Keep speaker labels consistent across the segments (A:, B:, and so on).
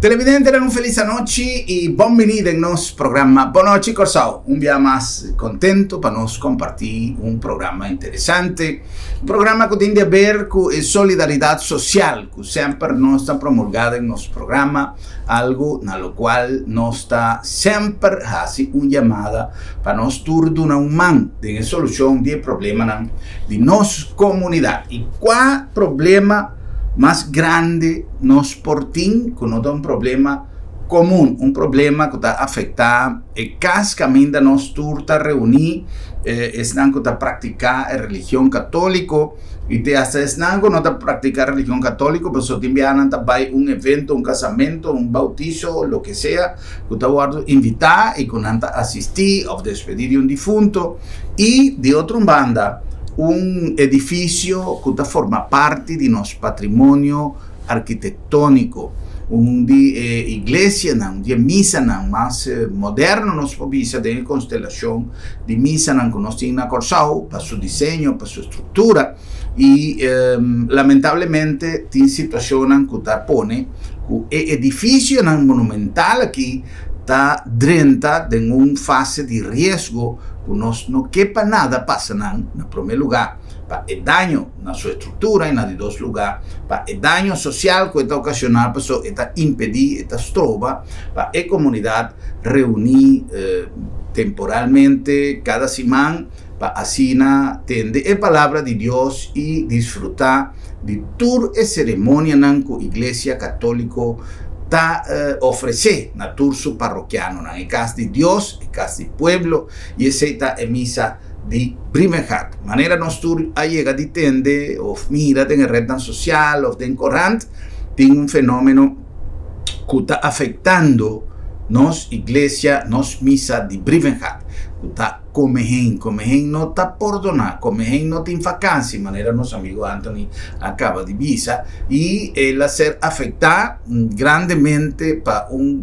A: Televidentenan un felis anochi y bon bini den nos programa Bon Nochi Kòrsou. Un bia mas contento pa nos comparti un programa interesante, un programa cu tin di haber cu e solidaridad social cu semper nos ta promulga den nos programa, algo na locual nos ta semper haci un yamada pa nos tur duna un man den e solucion di e problemanan di nos comunidad. Y cua problema mas grandi nos por tin ku no ta un problema komun, un problema ku ta afektá e kas kaminda nos tur ta reuní, esnan ku ta praktiká e religion katóliko i te asta esnan ku no ta praktiká religion katóliko, pasobra tin biaha nan ta bai un evento, un kasamentu, un bautiso, loke sea, ku ta wòrdu invitá i ku nan ta asistí òf despedí di un difunto. I di otro un banda, un edifisio ku ta forma parti di nos patrimonio arkitektóniko, un di e iglesianan, un di e misanan mas moderno nos por bisa den e konstelashon di misanan ku nos tin na Kòrsou pa su diseño, pa su struktura i lamentablemente tin situashonnan ku ta pone ku e edifisionan monumental aki ta drenta den un fase di riesgo ku nos no ke pa nada pasa nan, na promé lugá pa e daño na su estruktura i na di dos lugá pa e daño sosial ku e ta okashoná paso e ta impedí, e ta stroba pa e komunidat reuní temporalmente kada siman pa asina tende e palabra di Dios i disfrutá di tur e seremonianan ku Iglesia Katóliko ta ofresé na tur su parokianonan, e kas di Dios, e kas di pueblo, i esei ta e misa di Brievengat. Manera nos tur a yega di tende òf mira den e retnan sosial òf den korant, tin un fenómeno ku ta afektando nos iglesia, nos misa di Brievengat, ku ta Komehen, komehen no ta pordoná, komehen no tin fakansi, manera nos amigo Anthony a kaba di bisa, i el a ser afektá grandemente pa un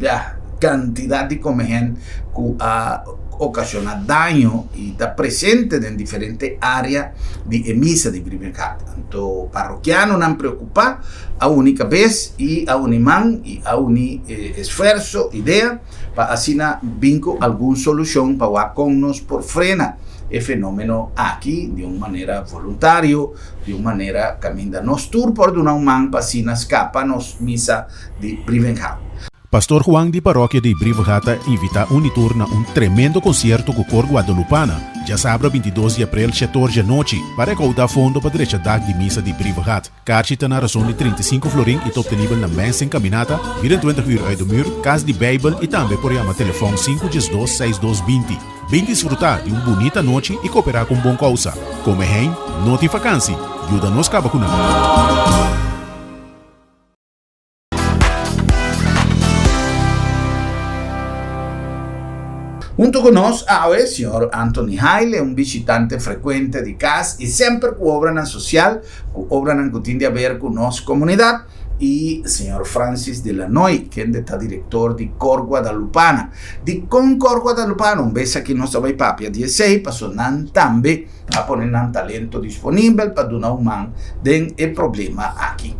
A: ya kantidat di komehen ku a okashoná daño i ta presente den diferente área di e misa di Brievengat. Anto parokianonan preokupá a uni kabes i a uni man i a uni esfuerso, idea, pa asina bin ku algun solushon pa wak kon nos por frena e fenomeno aki di un manera voluntario, di un manera kaminda nos tur por duna un man pa asina skapa nos misa di Brievengat.
B: Pastor Juan di Parokia di Brievengat ta invita un i tur na un tremendo konsierto ku Kor Guadalupana, djasabra 22 di aprel shetor djanochi, pa rekouda fondo pa drecha dak di misa di Brievengat. Karchi ta na rason di 35 florin i ta obtenibel na Mensen Caminata, 24 uur uit de muur, Kas di Bijbel i tambe por yama telefòn 5 12 6 2 20. Bin disfrutá di un bunita nochi i kooperá ku un bon kousa. Kome hein, no tin fakansi! Yuda nos kaba ku nan!
A: Hunto ku nos awe señor Anthony Haile, un bishitante frekuente di kas i semper ku obranan sosial, ku obranan ku tin di haber ku nos komunidat, i señor Francis de Lanoy, kende ta direktor di Kor Guadalupana. Dikon Kor Guadalupana? Un bes aki nos ta bai papia di esei, pasobra nan tambe a pone nan talento disponibel pa duna un man den e problema aki.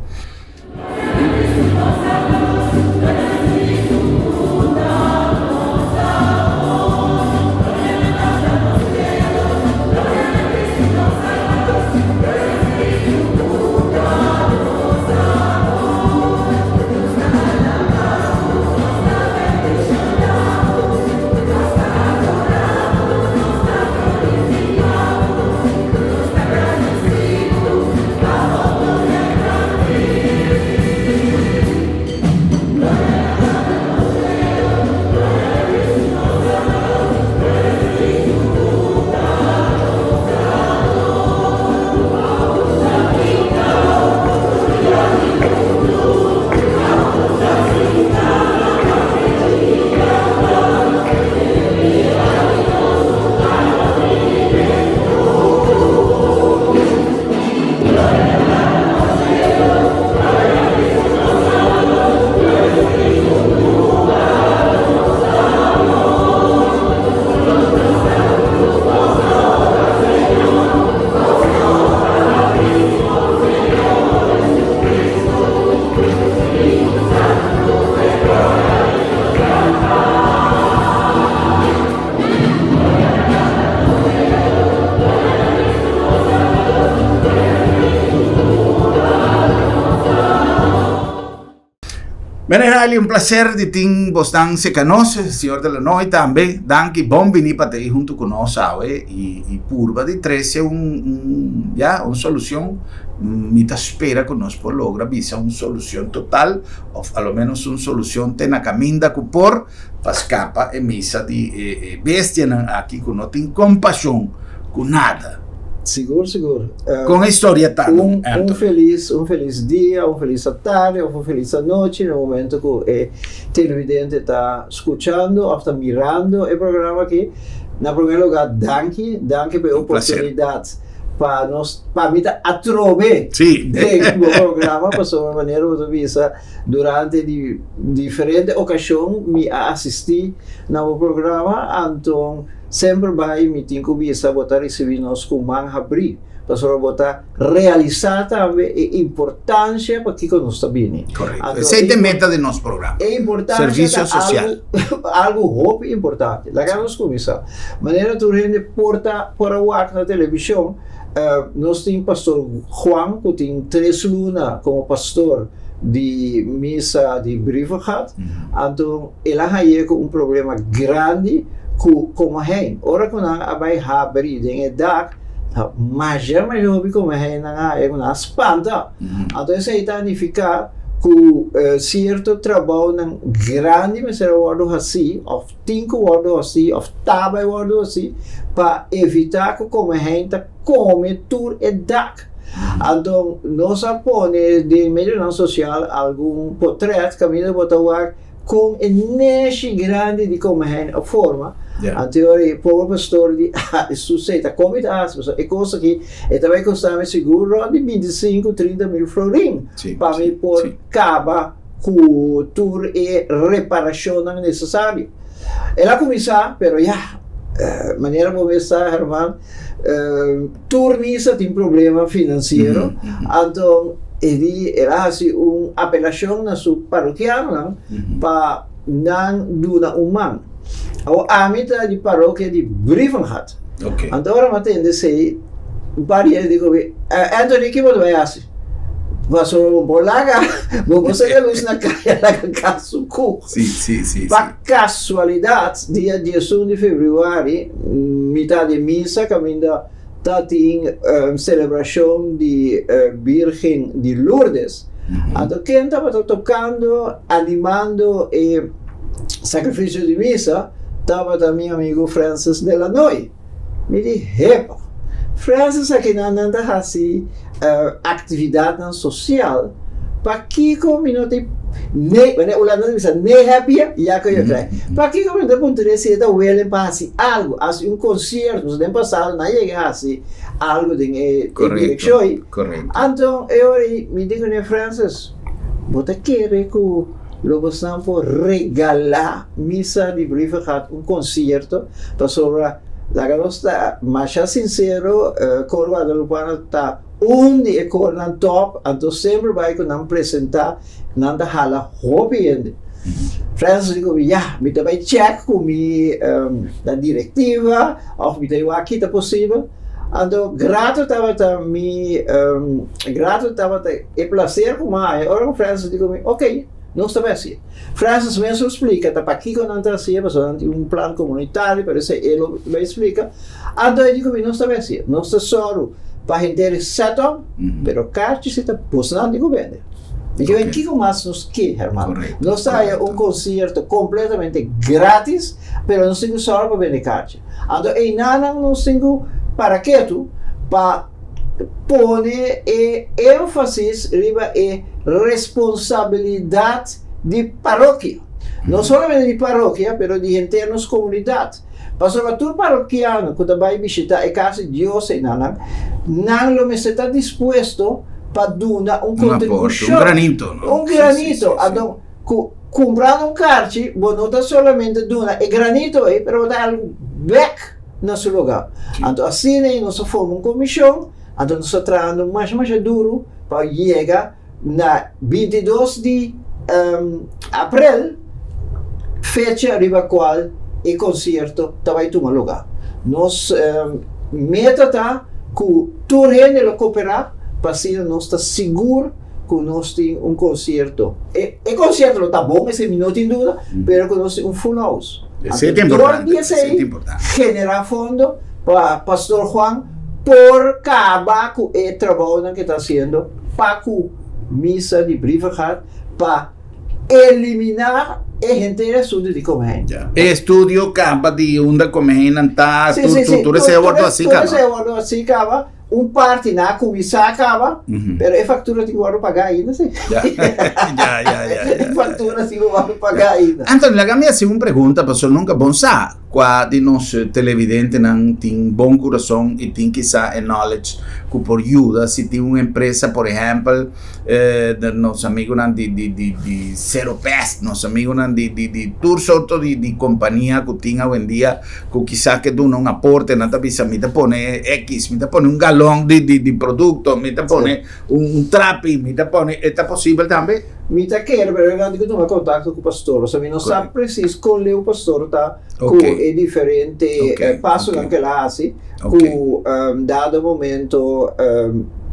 A: Meneer Riley, un placer di tin bosnan cerca nos, señor De Lanoy tambe. Danki, bon bini pa te hunto cu nos awe y purba di trece un, ya, un solucion. Mi ta spera cu nos por logra bisa un solucion total of a lo menos un solucion te na caminda cu por pa scapa e misa di e bestianan aki cu no tin compasion cu nada.
C: Sigur, sigur.
A: Con e historia ta,
C: don Anthony? Un felis, un felis dia, un felis atardi of un felis anochi na momento cu e televidente ta scuchando of ta mirando e programa aki. Na primer lugar, danki, danki pa e oportunidad pa nos, pa mi ta atrobe den bo programa pasobra manera bo ta bisa durante di diferente ocasion mi a asisti na bo programa, anto Semper bai mi tin ku bisa bo ta risibí nos ku man habrí, pasobra bo ta realisá tambe e importansia pa kiko nos ta bini.
A: Korekto. Esei ta e meta di nos programa.
C: E importansia
A: Servisio sosial.
C: ta algu hopi importante. Laga nos kuminsá. Manera tur hende por ta por a wak na televishon, nos tin Pastor Juan ku tin tres luna komo pastor di misa di Brievengat. Anto El a hañ'é ku un problema grandi ku komehein. Ora ku nan a bai habri den e dak, ta masha masha hopi komehein nan a haña ku nan a spanta. Anto esei ta nifiká ku sierto trabounan grandi mester a wòrdu hasí òf tin ku wòrdu hasí òf ta bai wòrdu hasí pa evitá ku komehein ta kome tur e dak. Anto nos a pone den medionan sosial algun potrèt kaminda bo ta wak Kon e neshi grandi di komehein a forma, anto e ora e pober pastor di, Ah, e susei ta kon mi ta hasi, pasobra e kos aki e ta bai kosta mi sigur rònt di bintisinku, trinta mil florin pa mi por kaba ku tur e reparashonnan nesesario. El a kuminsá, pero ya, manera bo mes sa, Herman, Tur misa tin problema finansiero, anto e di el a hasi un apelashon na su parokianonan pa nan duna un man. Awor ami ta di parokia di Brievengat. Anto ora mi a tende esei, un par di hende di ku mi, Anthony ki bo ta bai hasi? Pasobra bo por laga, bo por sega lus na kaya laga kas suku. Pa Casualidad, dia diesun di februari, mitad di misa caminda ta tin celebracion di Virgen di Lourdes. Anto ken tabata tocando, animando e sacrificio di misa tabata mi amigo Francis Delanoy. Mi di, Hepa! Francis akinan nan ta hasi actividadnan social, pakiko mi no ta ne, manera Hulanda ta bisa, ne happy ya ku yo krai. Pakiko mi no ta puntra si e ta willing pa hasi algu, hasi un concierto, pasobra den pasado nan a yega hasi algu den e direccion ei. Anto e ora ei mi di kuné, Francis, bo ta kere ku lo bosnan por regalá misa di Brievengat un concierto? Pasobra, laga nos ta masha sincero, Cor Guadalupano ta un di e cornan top, anto semper bai cu nan presenta, nan ta hala hopi hende. Francis di cu mi, ya, mi ta bai check cu mi na directiva of mi ta wak ki ta posibel. Anto grato tabata mi, grato tabata e placer cu mi a haya ora cu Francis di cu mi, ok. Nos ta bai hasié. Francis mes lo splika ta pakiko nan ta hasié, pasobra nan tin un plan komunitario, pero esei e lo bai splika. Anto e di ku mi, nos ta bai hasié. Nos ta sòru pa henter e set up, pero karchi si ta bosnan di ku bende. Mi ke bai kiko mas nos ke, hermano. Nos ta haya un konsierto kompletamente gratis, pero nos tin ku sòru pa bende karchi. Anto einanan nos tin ku para ketu pa. Pone e énfasis riba e responsabilidat di parokia. No solamente di parokia, pero di henter nos komunidat. Pasobra tur parokiano ku ta bai bishitá e kas di Dios einanan, nan lo mester ta dispuesto pa duna un kontribushon.
A: Un granito, no?
C: Un granito. Anto, ku kumprando un karchi, bo no ta solamente duna e granito ei, pero bo ta algu bèk. na su lugá. Anto asina ei nos a forma un komishon, anto nos ta trahando masha masha duru pa yega na 22 di aprel, fecha riba kual e konsierto ta bai tuma lugá. Nos meta ta ku tur hende lo koperá pa asina nos ta sigur. ku nos tin un konsierto. E e konsierto lo ta bon, esei mi no tin duda, pero ku nos tin un full house.
A: Esei ta
C: Anto dor
A: importante,
C: di
A: esei ta
C: esei
A: importante.
C: generá fondo pa Pastor Juan por kaba ku e trabounan ke ta hasiendo pa ku misa di Brievengat pa eliminá e henter e asuntu di Komijn.
A: Ya. E estudio kaba di unda Komijnnan ta,
C: Sí,
A: tur
C: sí,
A: tur
C: sí.
A: tur esei a wòrdu hasi
C: Tur
A: kaba.
C: esei a wòrdu hasi kaba. Un parti nan a kuminsá kaba, pero e faktura tin ku wòrdu pagá ainda sí.
A: Ya, ya, ya, ya,
C: E
A: ya.
C: faktura tin ku wòrdu pagá ainda.
A: Anthony, laga mi hasi un pregunta pasobra nunka bon sa kua di nos televidentenan tin bon kurason i tin kisá e knowledge ku por yuda si tin un empresa, por ehèmpel, de nos amigunan di di di di Zero Pest, nos amigunan di di di tur sorto di di kompania ku tin awendia ku kisas ke duna un aporte, nan ta bisa mi ta pone X, mi ta pone un galon di di di produkto, mi ta pone un un trapi, mi ta pone, e ta posibel tambe?
C: Mi ta kere, pero nan tin ku tuma kontakto ku pastor, osea mi no sa presis kon leu pastor ta ku e diferente pasonan ku el a hasi, ku dado momento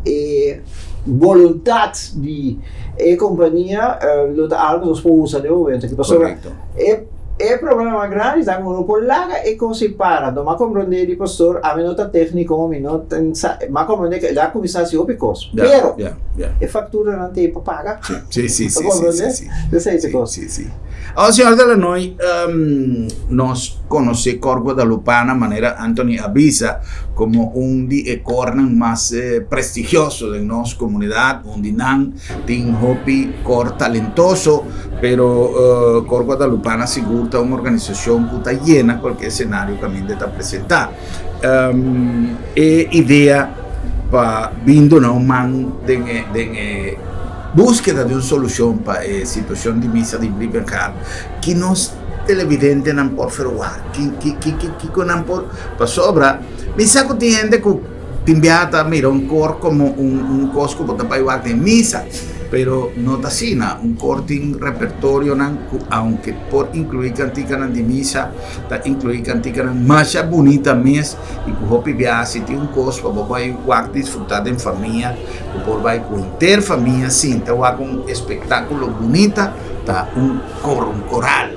C: e boluntat di e kompania lo ta algu ku nos por usa den e momento aki, pasobra e E problema mas grandi ta ku no por laga e kos ei para. No m'a komprondé di pastor, ami no ta tékniko, mi no ta sa, m'a komprondé ku el a kuminsá hasi hopi kos. Pero e fakturanan ta ei pa paga.
A: Sí, sí, sí,
C: Ta komprondé?
A: sí, sí.
C: Esei ta e kos.
A: Sí, sí. Awor, señor Delanoy, nos konosé Kor Guadalupana, manera Anthony a bisa, komo un di e kornan mas prestigioso den nos komunidat, un di nan Tin hopi kor talentoso, pero Kor Guadalupana sigur ta un organisashon ku ta yena kualke esenario kaminda e ta presentá. E idea pa bin duna un man den e den e búskeda di un solushon pa e situashon di misa di Brievengat, ki nos televidentenan por ferwagt? Ki ki ki kiko nan por pasobra mi sa ku tin hende ku. Tin biaha ta mira un kor komo un un kos ku bo ta bai wak den misa, pero no ta asina. Un kor tin repertorionan ku aunke por inkluí kantikanan di misa, ta inkluí kantikanan masha bunita mes i ku hopi biaha si tin un kos pa bo bai wak disfrutá den famia, bo por bai ku henter famia sinta wak un espektákulo bunita, ta un kor, un koral.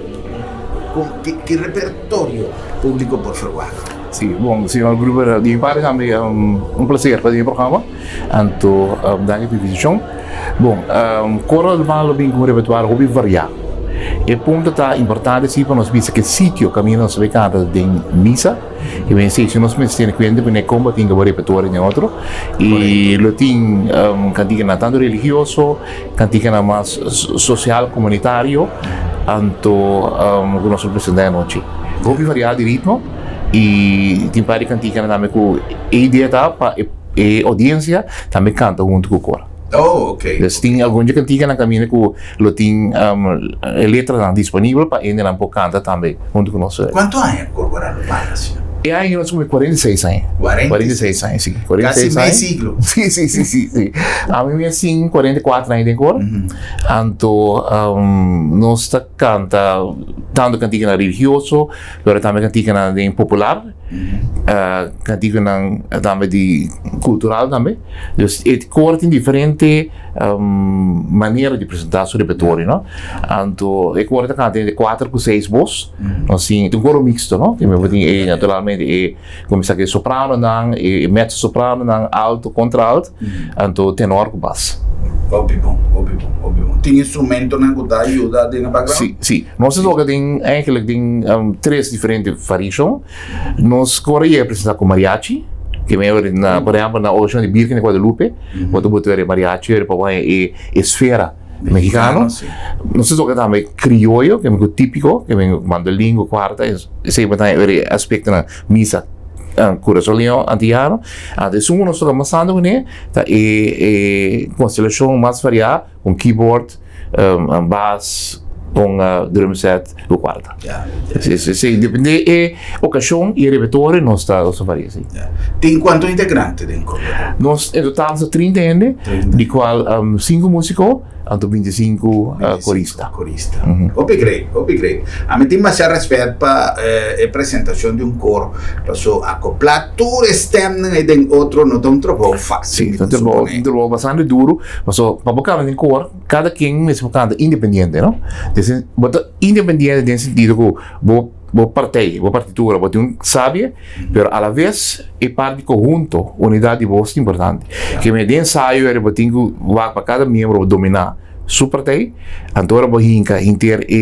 A: Kon ki ki repertorio públiko por ferwagt?
D: Sí, bon, señor Gruber, di mi parti tambe un placer pa den e programa, anto danki pa invitacion. Bon, Coro Alemán lo bin cu un repertorio hopi variá. E punto ta importante si pa nos bisa ke sitio caminda nos ta bay canta den misa, y men si nos mester tene cuenta cu ne con bo tin bo repertorio den otro, y lo tin canticanan tanto religioso, canticanan mas social, comunitario, anto cu nos lo presenta e anochi. Hopi variá di ritmo y tin par di canticanan tambe cu e idea ta pa e audiencia tambe canta hunto cu cor.
A: Oh, ok.
D: Dus tin algun dje canticanan caminda cu lo tin e letranan disponibel pa hendenan por canta tambe hunto cu nos.
A: Cuanto aña Cor Guadalupana, señor?
D: E aña nos cumple 46 aña.
A: 46
D: aña, si.
A: Casi mei siglo.
D: Si, si, si, si, si. Ami mes tin 44 aña den cor. Anto nos ta canta tanto canticanan religioso, pero tambe canticanan den popular, canticanan tambe di cultural tambe. Dus e cor tin diferente manera di presenta su repertorio, no? Anto e cor ta canta entre cuater cu seis bos. Nos tin un coro mixto, no? Tin e naturalmente e cuminsa cu e sopranonan, e mezzo sopranonan, alto, contralto, anto tenor cu bas.
A: Hopi bon, hopi bon, hopi bon. Tin instrumentonan cu ta yuda den e background?
D: Si, si. Nos ta toca den, eigenlijk den tres diferente variacion. Nos coro yega presenta cu mariachi, ke men ora na, por ehempel na Ocean di Virgen de Guadalupe, bo ta buta e mariachi ora pa bo haña e esfera mexicano. Nos ta toca tambe crioyo, ke men cu tipico, ke men mandolin cu cuarta, esey bo ta haña ora e aspectonan misa curazoleño antillano. Anto esun cu nos toca mas tanto cune ta e constelacion mas varia con keyboard, bas, con drum set cu cuarta. Esey depende e ocasion y e repertorio nos ta varia así.
A: Tin cuanto integrante den coro?
D: Nos en total ta 30 hende, di cual 5 musico. Anto 25 korista.
A: Korista. Hopi great, hopi great. Ami tin masha respet pa e presentacion di un kor, paso acopla tur e stemnan ei den otro no ta un trabou facil,
D: mi ta supone. Si, un trabou bastante duro, paso pa bo canta den kor, cada ken mester por canta independiente, no? Bo ta independiente den sentido cu bo bo partij, bo partitura, bo tin un sabia, pero a la vez e parti conhunto, unidad di bos ta importante. Ke men den ensayo eri bo tin ku wak pa kada miembro domina su partij, anto ora bo hinka hinter e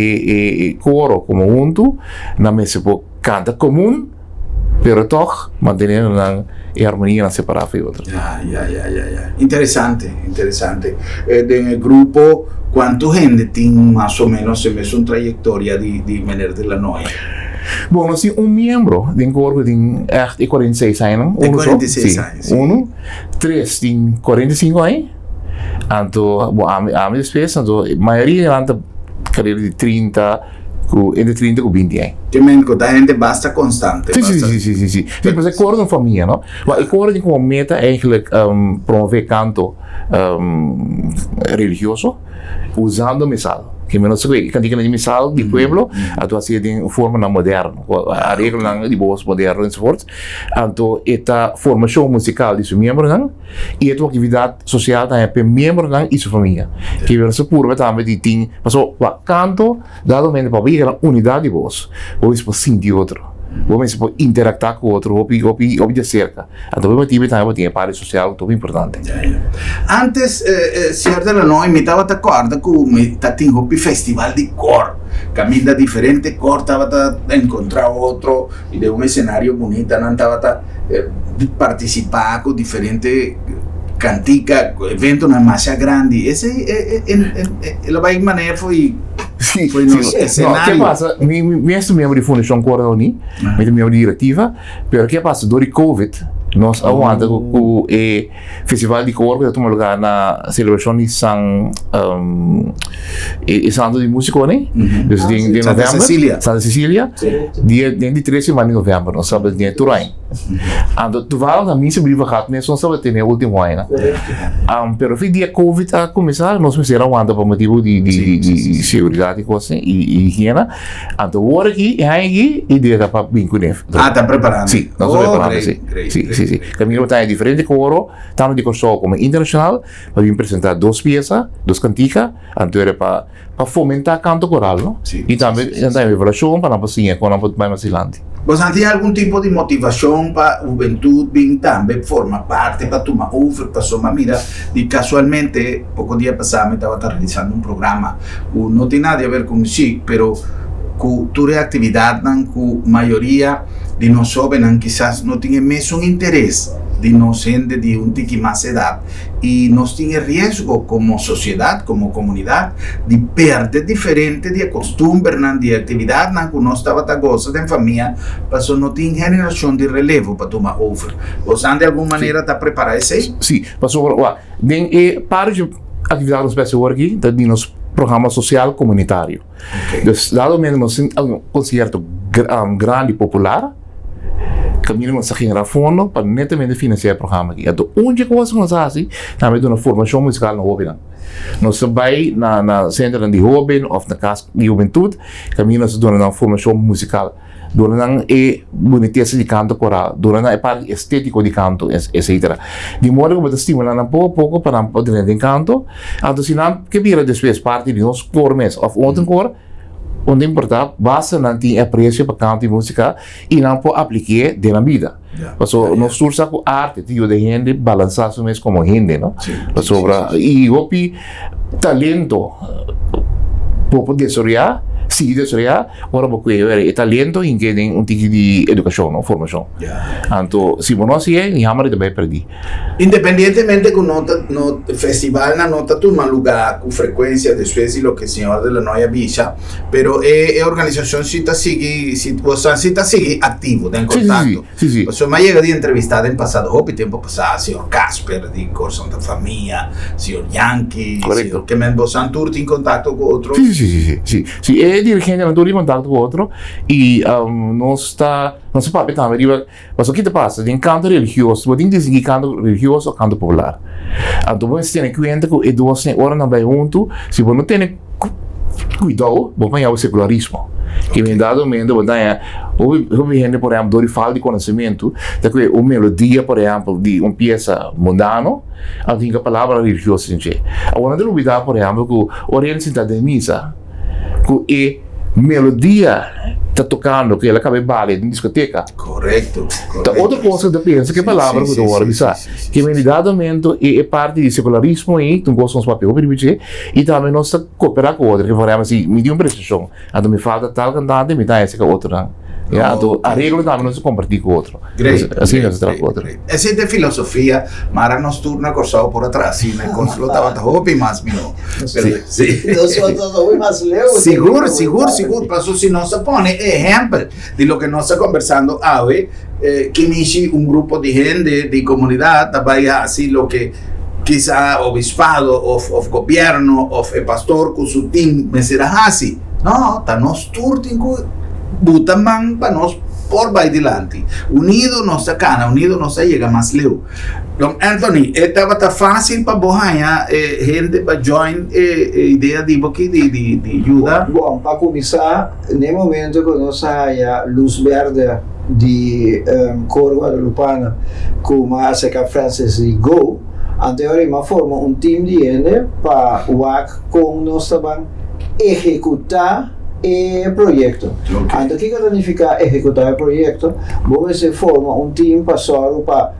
D: e koro komo huntu, nan mester por kanta komun, pero tog manteniendo nan e armonianan separá for e otro.
A: Ya, ya, ya, ya, ya. Interesante, interesante. Den e grupo cuanto hende tin mas o menos e mesun trayectoria di di meneer De Lanoy?
D: Bon, nos tin un miembro den koor cu tin echt e 46 añanan.
A: E 46 aña,
D: si. Uno, tres tin 45 aña, anto bo ami, ami despues, anto mayoria di nan ta carera di 30 cu entre 30 cu 20 aña.
A: Ke men cu ta hende basta constante.
D: Si, si, si, si, si, si. Si, pues e koor ta un famia, no? Ma e koor tin como meta eigenlijk promove canto religioso usando misal. Ke men nos e kantika di misal di pueblo anto hasié den formanan moderno, areglonan di bos moderno enzovoort. Anto e ta formashon musikal di su miembronan i e ta un aktividat sosial tambe pa e miembronan i su famia. Ke men nos a purba tambe di tin, pasobra kanto dado momento pa bo yega na unidat di bos, bo mester por sinti otro, bo mester por interaktá ku otro hopi hopi hopi di aserka. Anto bo motibu tambe bo tin e parti sosial ku ta hopi importante.
A: Antes señor De Lanoy mi tabata kòrda ku mi ta tin hopi festival di kor, kaminda diferente kor tabata enkontrá otro i den un esenario bunita nan tabata partisipá ku diferente kantika, eventonan masha grandi. Esei e lo bai manera fo'i
D: fo'i nos esenario. No, ke pasa, mi mi es miembro di Fundashon Kor Reuní, mi ta miembro di direktiva. Pero ke pasa dor di covid nos a wanta ku e festival di koor ku ta tuma lugar na selebrashon di San e santo di musiko ne dus den den november Santa Cecilia dia den di tres siman di november nos tabata tene tur aña anto toevallig na misa Brievengat mes nos tabata tene ultimo aña pero fin dia covid a kuminsá nos mester a wanta pa motibu di di seguridat i kos i higiena. Anto wor aki, e aña aki, e idea ta pa bin kuné.
A: Ah, ta preparando.
D: Sí, nos ta
A: Oh,
D: preparando,
A: great,
D: sí.
A: great,
D: Sí,
A: great,
D: sí, sí.
A: great.
D: Kaminda bo ta haña diferente koro, tantu di Kòrsou komo internashonal, pa bin presentá dos piesa, dos kantika, anto era pa pa fomentá kanto koral, no?
A: Sí,
D: I
A: sí,
D: tambe
A: sí, sí,
D: nan ta
A: sí.
D: haña evaluashon pa nan por siña kon nan por bai mas dilanti.
A: Bo sa tin algun tipo di motivashon pa hubentut bin tambe forma parti pa tuma over? Pasobra mira di kasualmente poko dia pasá mi tabata realisando un programa ku no tin nada di haber ku muzik pero ku tur e aktividatnan ku mayoria di nos hóbennan kisas no tin e mesun interes di nos hende di un tiki mas edat i nos tin e riesgo komo sosiedat, komo komunidat di pèrdè diferente di e kostumbernan, di e aktividatnan ku nos tabata gosa den famia pasobra no tin generashon di relevo pa tuma over. Bosan di algun manera ta prepará esei?
D: Sí, pasobra wak den e parti Actividad nos best awor aki ta di nos programa social comunitario. Dus dado momento nos tin un concierto grandi popular, caminda nos ta genera fondo pa netamente financia e programa aki. Anto un dje cosa cu nos ta haci tambe duna formacion musical na hobennan. Nos ta bay na na centronan di hoben of na cas di hubentud caminda nos ta duna nan formacion musical. Duna nan e bunitesa di kanto koral, duna nan e parti estetiko di kanto, etsetera. Di modo ku bo ta stimulá nan poko a poko pa nan por drenta den kanto. Anto si nan ke bira despues parti di nos kor mes òf un otro kor, no ta importá, basta nan tin e apresio pa kanto i músika i nan por aplik'é den nan bida. Pasobra nos tur sa ku arte ta yuda hende balansá su mes komo hende, no? Pasobra i hopi talento bo por desaroyá, sigui desaroyá ora bo kue e talento hink'é den un tiki di edukashon, no? Formashon. Anto si bo no hasié, ni hamber ta bai pèrdí.
A: Independientemente ku no ta no festivalnan no ta tuma lugá ku frekuensia despues di loke señor de Lanoy a bisa, pero e e organisashon si ta sigui si bosan si ta sigui aktivo den kontakto.
D: Sí, sí.
A: Pasobra mi a yega di entrevistá den pasado hopi tempu pasá señor Casper di Kor Santa Famia, señor Yankee,
D: Korekto.
A: señor Kemen bosan tur tin kontakto ku otro?
D: Sí, sí, sí, sí, sí. Sí, e. E dirigentenan tur di kontakto ku otro i nos ta nos ta papia tambe riba pasobra ki ta pasa den kanto religioso bo tin distingui kanto religioso òf kanto popular. Anto bo mester tene kuenta ku e dosnan ora nan bai huntu si bo no tene kuidou bo por haña bo sekularismo. Ke en dado momento bo ta haña hopi hopi hende por ehèmpel dor di falta di konosementu ta kue un melodia por ehèmpel di un piesa mundano anto hinka palabra religioso den dje. Awor nan ta lubida por ehèmpel ku ora hende sinta den misa ku e melodia ta tokando ku el a kaba e bale den diskoteka.
A: Korekto,
D: Ta otro kos ku ta pensa ku e palabra ku ta wòrdu bisa. Ke men di dado momento e e parti di sekularismo ei ta un kos ku nos papia hopi riba dje i tambe nos ta koperá ku otro. Ke por ehèmpel si mi tin un presentashon anto mi falta tal kantante mi ta hasi ku otronan. Ya, anto areglo tambe nos ta kompartí ku otro.
A: Great,
D: Asina nos ta traha ku otro.
A: Esei ta e filosofia, mara nos tur na Kòrsou por a traha asina, e kos lo tabata hopi mas mihó.
C: Sí.
A: Sí.
C: Nos lo tabata hopi mas leu.
A: Sigur, sigur, sigur. Pasobra si nos a pone e ehèmpel di loke nos ta kombersando awe, kimishi un grupo di hende di komunidat ta bai hasi loke kisa obispado òf òf gobièrnu òf e pastor ku su tim mester a hasi. No, ta nos tur tin ku buta man pa nos por bai dilanti. Unido nos ta kana, unido nos ta yega mas leu. Don Anthony, e tabata fácil pa bo haña e hende pa join e idea di bo aki di di di yuda?
C: Bon, pa kuminsá, n'e momento ku nos a haña lus bèrdè di Kor Guadalupana ku m'a aserká Francis di Go, anto e ora ei m'a forma un tim di hende pa wak kon nos ta ban ehekutá e proyekto. Anto kiko ta nifiká ehekutá e proyekto? Bo mester forma un tim pa sòru pa,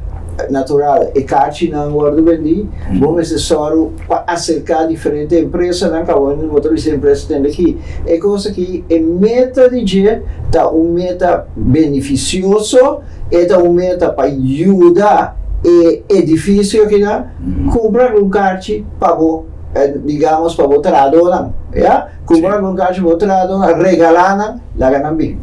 C: natural, e karchinan wòrdu bendí. Bo mester sòru pa aserká diferente empresanan, ku awor bo ta bisa empresa tende aki. E kos aki, e meta di dje ta un meta benefisioso, e ta un meta pa yuda e edifisio akinan kumpra algun karchi pa bo. Digamos pa bo trahadónan, ya, kumpra algun kashi pa bo trahadónan, regalá nan, laga nan bin.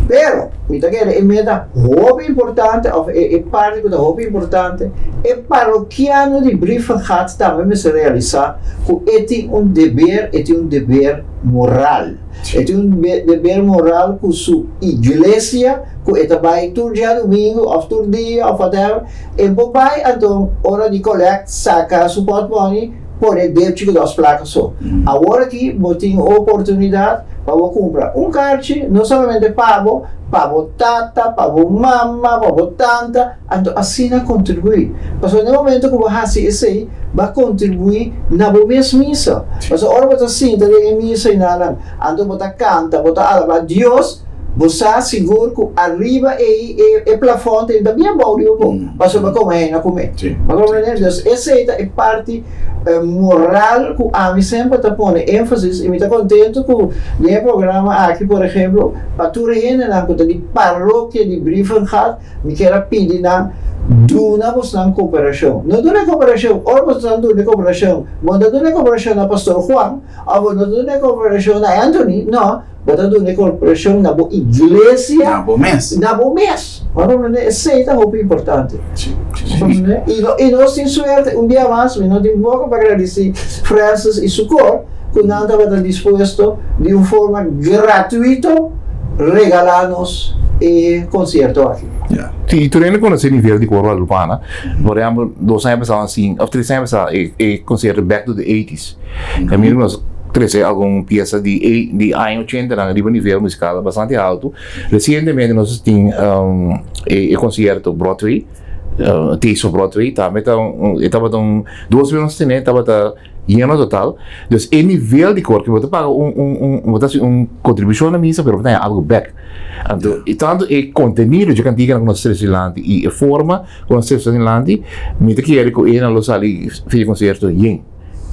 C: Pero, mi ta kere e meta hopi importante òf e e parti ku ta hopi importante, e parokiano di Brievengat tambe mester realisá ku e tin un deber, e tin un deber moral. E tin un deber moral ku su iglesia ku e ta bai tur djadumingu òf tur dia òf whatever, E por bai anto ora di collect saca su portmoney pone depchi cu dos placa so. Awor aki bo tin oportunidad pa bo cumpra un carchi no solamente pa bo, pa bo tata, pa bo mama, pa bo tanta, anto asina contribui. Pasobra na e momento cu bo haci esey bo a contribui na bo mes misa. Pasobra ora bo ta sinta den e misa y nanan anto bo ta canta, bo ta alaba Dios, Bo sa sigur ku ariba ei e plafòn ta ta bien bou riba bo, pasobra bo kome hei na kume. Bo komprende? Dus esei ta e parti moral ku ami semper ta pone énfasis i mi ta kontentu ku den e programa aki, por ehemplo, pa tur e hendenan ku ta di parokia di Brievengat, mi kier a pidi nan duna bosnan koperashon. No duna e koperashon, ora bosnan duna e koperashon, bo no ta duna e koperashon na Pastor Juan òf bo no ta duna e koperashon na Anthony, no. Bo ta duna e korporashon na bo iglesia.
A: Na bo mes.
C: Na bo mes. Bo ta komprendé? Esei ta hopi importante.
A: Si, si, si.
C: Bo ta komprendé? I no, i nos tin suerte, un bia mas, mi no tin boka pa gradisí Francis i su kor, ku nan tabata dispuesto di un forma gratuito regalá nos e konsierto aki.
A: Ya.
D: Si, tur hende konosé nivel di kor Guadalupana. Por ehèmpel, dos aña pasá asin, òf tres aña pasá, e e konsierto Back to the Eighties. Kaminda ku nos trese algun piesa di e di aña ochentenan riba nivel musikal bastante altu. Resientemente nos tin e e konsierto Broadway, Taste of Broadway, tambe ta un e tabata un dos bes nos tene tabata yeno total. Dus e nivel di kor ke bo ta paga un un un bo ta hasi un kontribushon na misa pero bo ta haña algu bèk. Anto e tantu e kontenido dje kantikanan ku nos trese dilanti i e forma ku nos trese dilanti mi ta kere ku e nan lo sali fin di konsierto yen.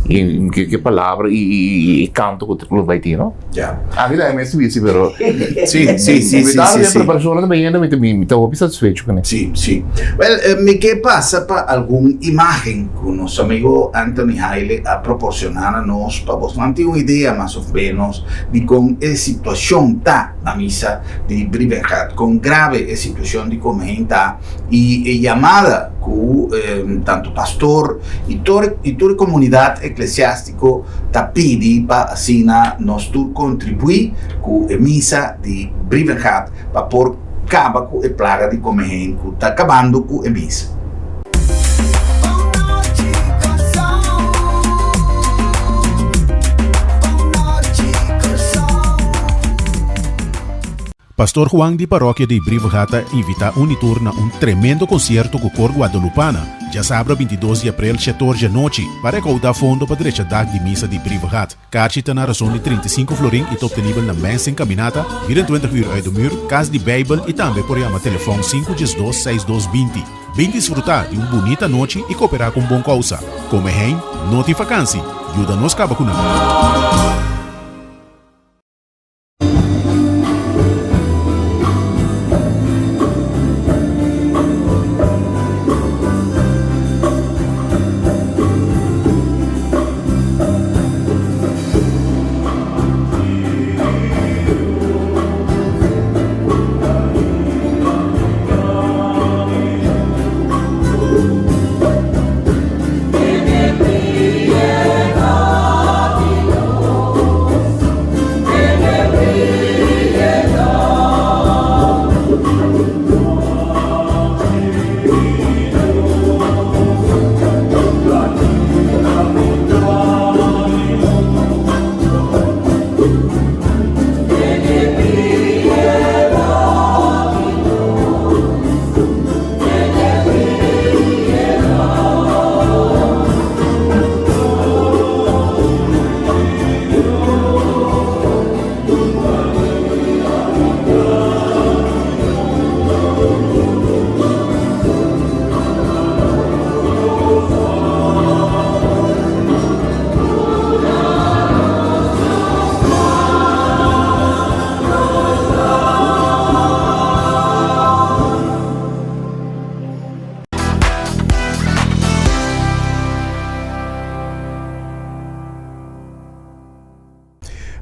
D: Y ke ke palabra y y y canto cu lo bay tin, no?
A: Ya.
D: Aki ta mes bici, pero
A: Sí, sí, sí, sí,
D: sí,
A: sí, sí.
D: preparacion ta bayendo, mi ta mi ta hopi satisfecho con e.
A: Sí, sí. Wel, eh, mi ke pasa pa algun imagen cu nos amigo Anthony Haile a proporciona na nos pa bosnan tin un idea mas of menos di con e situacion ta na misa di Brievengat, con grave e situacion di Comehen ta y e yamada cu. Ku tantu pastor i tur i tur komunidat eklesiástiko ta pidi pa asina nos tur kontribuí ku e misa di Brievengat pa por kaba ku e plaga di komehén ku ta kabando ku e misa.
B: Pastor Juan di Parokia di Brievengat ta invita Unitur na un tremendo concierto cu Cor Guadalupana, djasabra 22 di april shetor djanochi, pa recauda fondo pa drecha dak di misa di Brievengat. Kaarchi ta na razon di 35 florin y ta obtenibel na Mens en Caminata, 24 uur uit de muur, Cas di Bijbel y tambe por yama telefon sinku diesdos seis dos binti. Bin disfruta di un bunita anochi y coopera cu un bon causa. Come hein, no tin vakansi, yuda nos caba cu nan.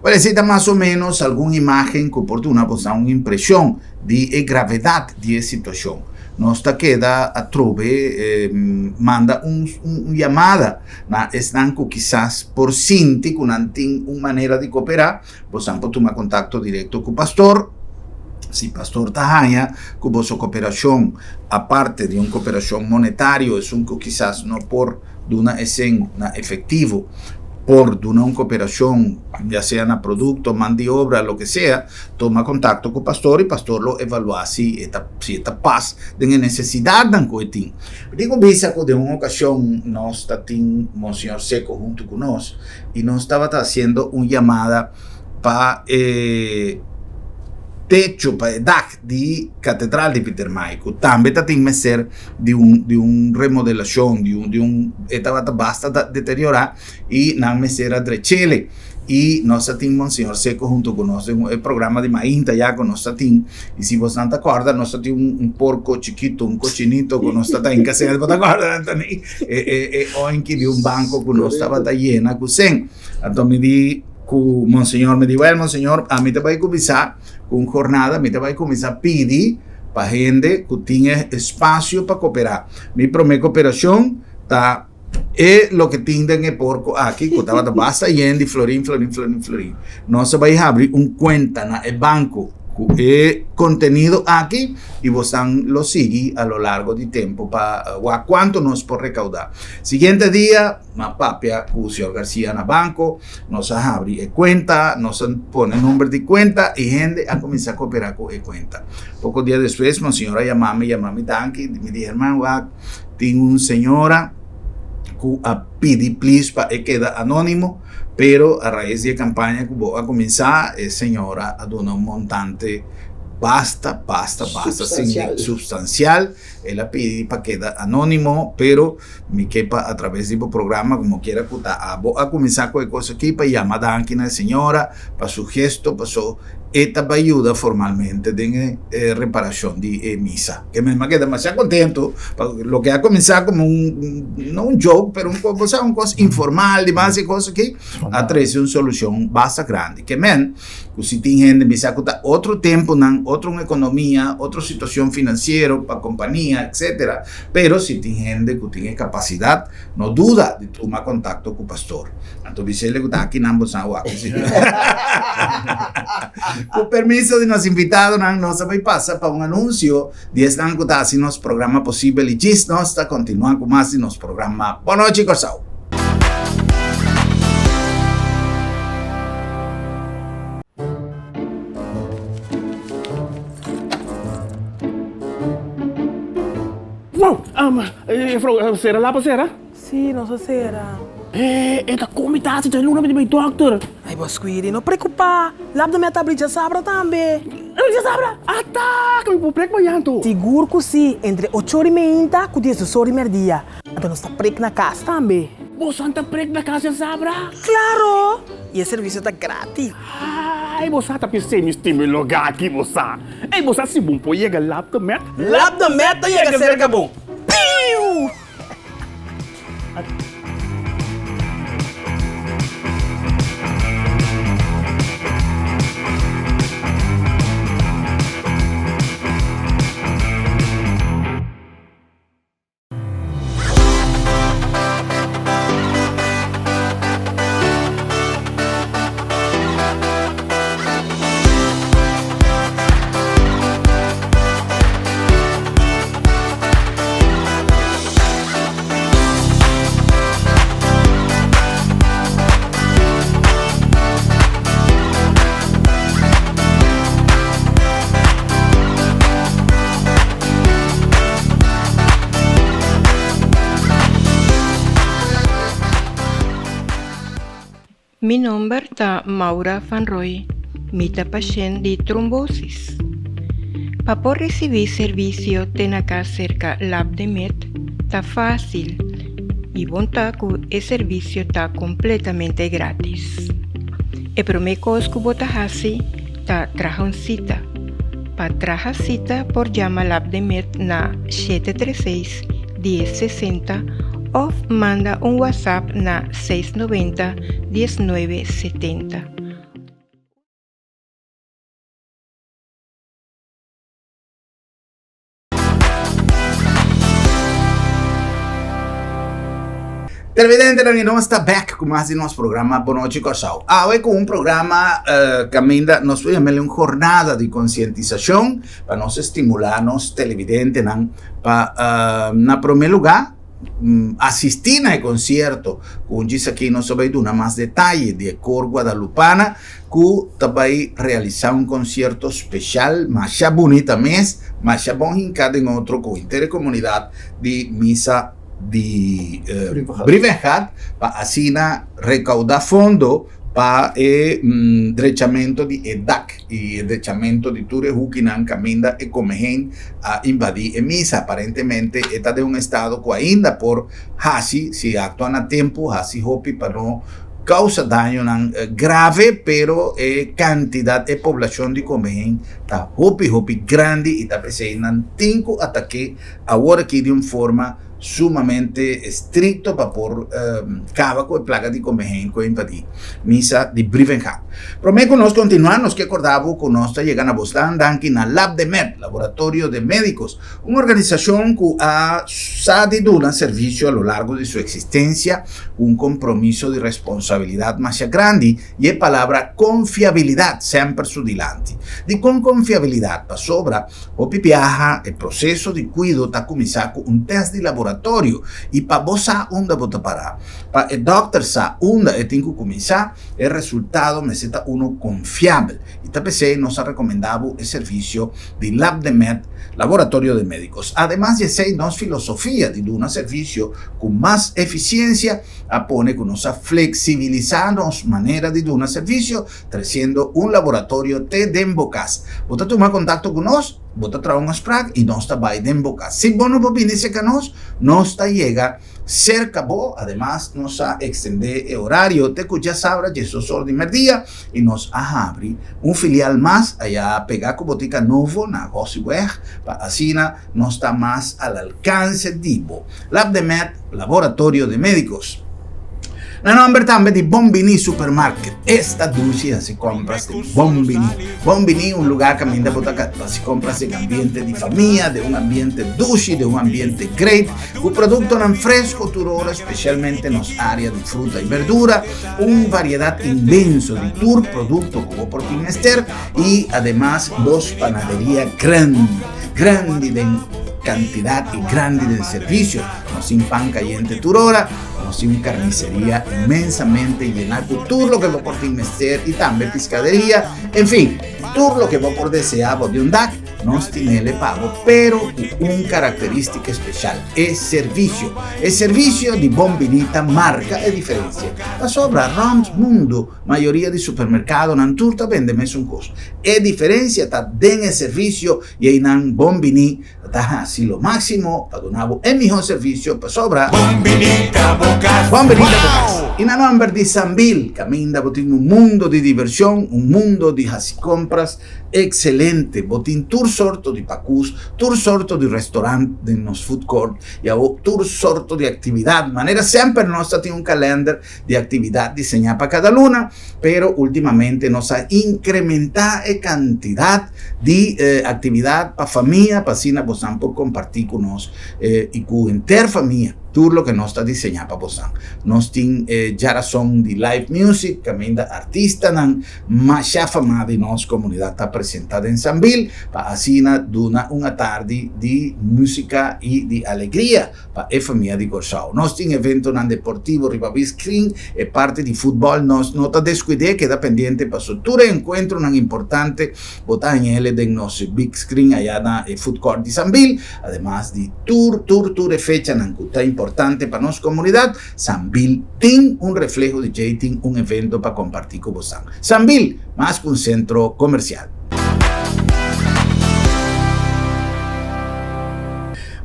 A: Bueno, esei ta mas o menos algun imagen ku por duna boso un impreshon di e gravedat di e situashon. Nos ta keda atrobe manda un un yamada na esnan ku kisas por sinti ku nan tin un manera di koperá, bosan por tuma kontakto direkto ku pastor. Si pastor ta haña ku boso koperashon, aparte di un koperashon monetario, esun ku kisas no por duna esen na efektivo, por duna un koperashon, ya sea na produkto, man di obra, loke sea, tuma kontakto ku pastor i pastor lo evaluá si e ta si e ta pas den e nesesidatnan ku e tin. Mi tin ku bisa ku den un okashon nos ta tin Monseñor Seco huntu ku nos i nos tabata hasiendo un yamada pa e techo, pa e dak di Katedral di Pietermaai, ku tambe ta tin mester di un di un remodelashon, di un di un e tabata basta deteriorá i nan mester a drech'ele. I nos a tin Monseñor Seco hunto ku nos den e programa di mainta ya ku nos ta tin. I si bosnan ta kòrda nos ta tin un un porko chikito, un kochinito ku nos ta ta hinka sèl. Bo ta kòrda Anthony? E e e oinki di un banko ku nos tabata yena ku sèn. Anto mi di ku Monseñor, mi di, Wèl, Monseñor, ami ta bai kuminsá ku un jornada, mi ta bai kuminsá pidi pa hende ku tin e espasio pa koperá. Mi promé koperashon ta e loke tin den e porko aki, ku tabata basta yen di florin, florin, florin, florin. Nos a bai habri un kuenta na e banko ku e kontenido aki i bosan lo sigui a lo largo di tempu pa wak kuantu nos por rekaudá. Siguiente dia. M'a papia ku señor Garcia na banko, nos a habri e kuenta, nos a pone nomber di kuenta i hende a kuminsá koperá ku e kuenta. Poko dia despues monseñor a yama mi, yama mi danki, mi di herman wak tin un señora ku a pidi plis pa e keda anónimo, pero a rais di e kampaña ku bo a kuminsá e señora a duna un montante basta, basta, basta supstansial, el a pidi pa keda anónimo, pero. Mi ke pa a traves di bo programa como kiera cu ta abo a cuminsa cu e cos aki pa yama danki na e señora pa su gesto paso e ta bay yuda formalmente den e reparacion di e misa. Ke mi a keda masha contento pa loke a cuminsa como un no un joke pero un bo sa un cos informal di mas e cos aki a trece un solucion basta grandi. Ke men cu si tin hende misa cu ta otro temponan otro un economia otro situacion financiero pa compania. famia, etc. Pero si tin hende ku tin e kapasidat, no duda di tuma kontakto ku pastor. Anto bis'el ku ta aki nan bo sa wak si. Ku permiso di nos invitadonan nos a bai pasa pa un anunsio di esnan ku ta hasi nos programa posibel i djis nos ta kontinua ku mas di nos programa Bon Nochi Kòrsou.
E: Wow! Juffrouw, sera lapa sera?
F: Sí, nos a sera.
E: E ta kon mi ta hasi djaluna mi ta bai dòkter.
F: Ai bo Squidi, no preokupá. Lap de mi a ta abri djasabra tambe.
E: Abri djasabra? Ata! Ke mi por prek mañan anto?
F: Sigur ku sí, entre ocho ora i meinta ku diesdos ora i mèrdia. Anto nos ta prek na kas tambe.
E: Boso ta prek na kas djasabra?
F: Klaro! I e servisio ta gratis.
E: Ai bo sa ta pis'é mi stima e lugá aki bo sa. Ei bo sa si bon por yega Lap de Met?
F: Lap de Met ta yega serka bo. Piu!
G: Mi nomber ta Maura van Rooij, mi ta pashent di trombosis. Pa por risibí servisio te na kas serka Lab de Med ta fásil i bon ta ku e servisio ta kompletamente grátis. E promé kos ku bo ta hasi ta traha un sita. Pa traha sita por yama Lab de Med na shete tres seis, dies sesenta òf manda un WhatsApp na seis noventa, diesnuebe setenta.
A: Televidentenan y nos ta back cu mas di nos programa Bon Nochi Kòrsou. Awe cu un programa eh, caminda nos por yam'el un jornada di concientisacion pa nos estimula nos televidentenan pa eh, na prome lugar asisti na e concierto cu un djis aki nos ta bay duna mas detaye di e Cor Guadalupana cu ta bay realisa un concierto special masha bunita mes, masha bon hinca den otro cu henter e comunidad di Misa di Brievengat pa asina recauda fondo pa e drechamento di e dak y e drechamento di tur e hukinan caminda e comehen a invadi e misa. Aparentemente e ta den un estado cu ainda por haci, si actua na tempo, haci hopi pa no causa dañonan grave, pero e cantidad, e poblacion di comehen ta hopi hopi grandi y ta pesey nan tin cu atake awor aki di un forma sumamente estricto pa por caba cu e plaga di comehen cu a invadi misa di Brievengat. Prome cu nos continua nos ke corda bo cu nos ta yega na bosnan danki na Labdemed, Laboratorio de Medicos, un organisacion cu a sa di duna servicio a lo largo di su existencia cu un compromiso di responsabilidad masha grandi y e palabra confiabilidad semper su dilanti. Dicon confiabilidad? Pasobra Hopi biaha e proseso di kuido ta kuminsá ku un tèst di laboratorio i pa bo sa unda bo ta pará. Pa e dòkter sa unda e tin ku kuminsá, e resultado mester ta unu konfiabel i ta p'esei nos a rekomendá bo e servisio di LabdeMed, Laboratorio de Médicos. Ademas di esei nos filosofia di duna servisio ku mas efisiensia a pone ku nos a fleksibilisá nos manera di duna servisio Treciendo un laboratorio te den bo cas. Bo ta tuma contacto cu nos, bo ta traha un afspraak y nos ta bay den bo cas. Si bo no por bini cerca nos, nos ta yega cerca bo. Ademas nos a extende e horario te cu djasabra diesdos or di merdia y nos a habri un filial mas aya pega cu Botica Novo na Gossiweg pa asina nos ta mas al alcance di bo. Labdemed, Laboratorio de Medicos. Na nomber tambe di Bon Bini Supermarket. Esta dushi hasi compras den Bon Bini. Bon Bini un lugar caminda bo ta hasi compras den ambiente di famia, den un ambiente dushi, den un ambiente great, cu productonan fresco tur ora, specialmente nos area di fruta y berdura, un variedad inmenso di tur producto cu bo por tin mester y ademas dos panaderia grandi, grandi den cantidad y grandi den servicio. Nos tin pan cayente tur ora. Nos tin un carniceria inmensamente llena cu tur loke bo por tin mester y tambe piscaderia. En fin, tur loke bo por desea bo di un dak, nos tinele pa bo, pero cu un caracteristica especial, e servicio. E servicio di Bon Bini ta marca e diferencia. Pasobra rond mundo, mayoria di supermercadonan tur ta bende mesun cos. E diferencia ta den e servicio y eynan Bon Bini Ta hasi lo máksimo pa duna bo e mihó servisio pasobra.
H: Bon bini ta bo kas.
A: Bon bini ta bo kas. I na nòmber di Sambil, kaminda bo tin un mundo di divershon, un mundo di hasi kompras ekselente. Bo tin tur sorto di pakus, tur sorto di restorant den nos food court i awo tur sorto di aktividat. Manera semper nos ta tin un kalènder di aktividat diseñá pa kada luna, pero últimamente nos a inkrementá e kantidat di aktividat pa famia pa asina bosan por kompartí ku nos i ku henter famia tur loke nos ta diseñá pa bosan. Nos tin e djarason di live music kaminda artistanan masha famá di nos komunidat ta presentá den Sambil pa asina duna un atardi di músika i di alegria. Pa e famia di Kòrsou. Nos tin eventonan deportivo riba big screen, e parti di futbòl nos no ta deskuid'é, keda pendiente paso tur e enkuentronan importante bo ta hañ'ele den nos big screen ayá na e food court di Sambil, ademas di tur tur tur e fechanan ku ta importante pa nos komunidat, Sambil tin un refleho di djei tin un evento pa kompartí ku bosan. Sambil, mas ku un sentro komersial.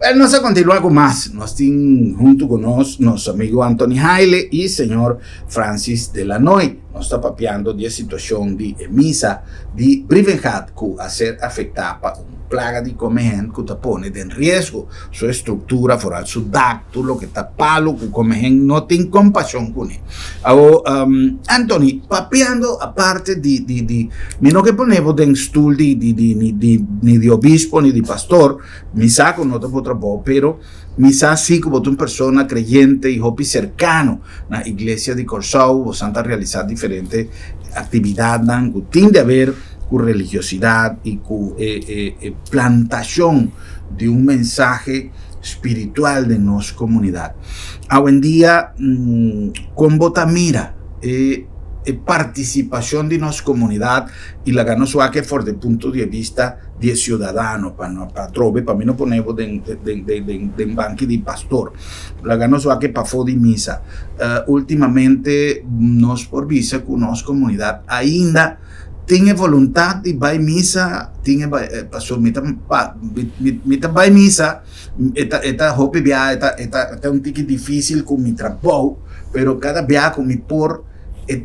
A: Bueno, nos a continua cu mas. Nos tin hunto cu nos nos amigo Anthony Haile y señor Francis Delanoy. Nos ta papiando di e situacion di e misa di Brievengat cu a ser afecta pa un plaga di comehen cu ta pone den riesgo su estructura, vooral su dak, tur loke ta palo cu comehen no tin compasion cune. Awo, Anthony, papiando aparte di, di, di, mi no ke pone bo den stoel di, di, di, di, ni di obispo ni di pastor, Mi sa ku no ta bo trabou, pero mi sa si ku bo ta un persona kreyente i hopi serkano na Iglesia di Kòrsou. Bosan ta realisá diferente aktividatnan ku tin di aber ku religiosidat i ku e e plantashon di un mensahe spiritual den nos komunidat. Awendia, kon bo ta mira e e partisipashon di nos komunidat i laga nos wak e for di punto di bista di e ciudadano pa no pa atrobe pa mi no pone bo den den den den banki di pastor laga nos wak e pafó di misa ultimamente nos por bisa ku nos komunidat ainda tin e voluntad di bai misa tin e paso mi ta mi ta bai misa e ta e ta hopi bia e ta e ta un tiki dificil ku mi trabou pero kada bia ku mi por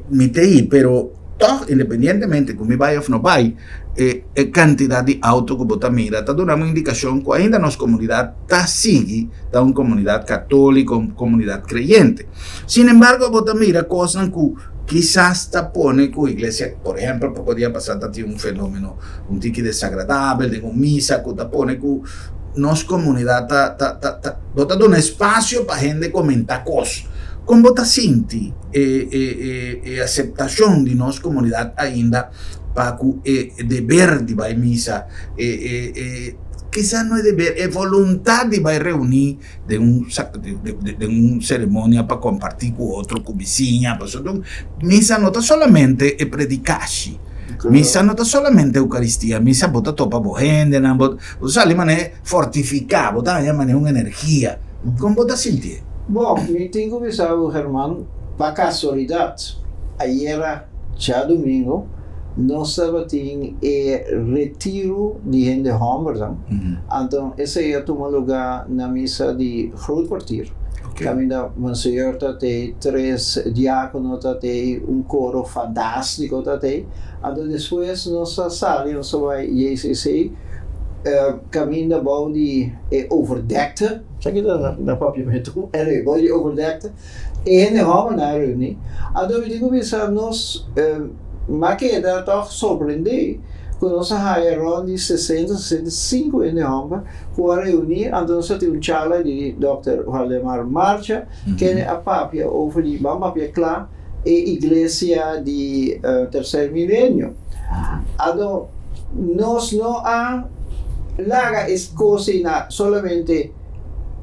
A: mi ta ei pero Tòg, independientemente ku mi bai òf no bai, e e kantidat di outo ku bo ta mira ta duna un indikashon ku ainda nos komunidat ta sigui ta un komunidat katóliko, un komunidat kreyente. Sin embargo, bo ta mira kosnan ku kisas ta pone ku iglesia, por ehèmpel, poko dia pasá ta tin un fenómeno un tiki desagradabel den un misa ku ta pone ku nos komunidat ta ta ta ta bo ta duna espasio pa hende komentá kos. Kon bo ta sinti? E e e e aseptashon di nos komunidat ainda pa ku e deber di bai misa, e e e kisas no e deber, e voluntat di bai reuní den un den un seremonia pa kompartí ku otro, ku bisiña, pasobra misa no ta solamente e predikashi, misa no ta solamente eukaristia, misa bo ta topa bo hendenan, bo ta sali manera fortifiká, bo ta haña manera un energia. Kon bo ta sintié?
C: Bon, mi tin ku bisa bo, Herman, pa kasualidat, ayera djadumingu nos tabatin e retiru di hende hòmbernan. Anto esei a tuma lugá na misa di Groot Kwartier, kaminda Monseñor ta tei, tres diákono ta tei, un koro fantástiko ta tei. Anto despues nos a sali, nos a bai JCC. Kaminda bou di e overdekte, sa ki ta na papiamentu? Anyway, bou di e overdekte, e hende hòmbernan a reuní. Anto mi tin ku bisa nos m'a keda tòg sorprendí ku nos a haya rònt di sesenta, 65 hende hòmber ku a reuní. Anto nos a tin un charla di dòkter Waldemar Marcha, kende a papia over di, ban papia kla, e iglesia di tercer milenio. Anto nos no a laga e cos ei na solamente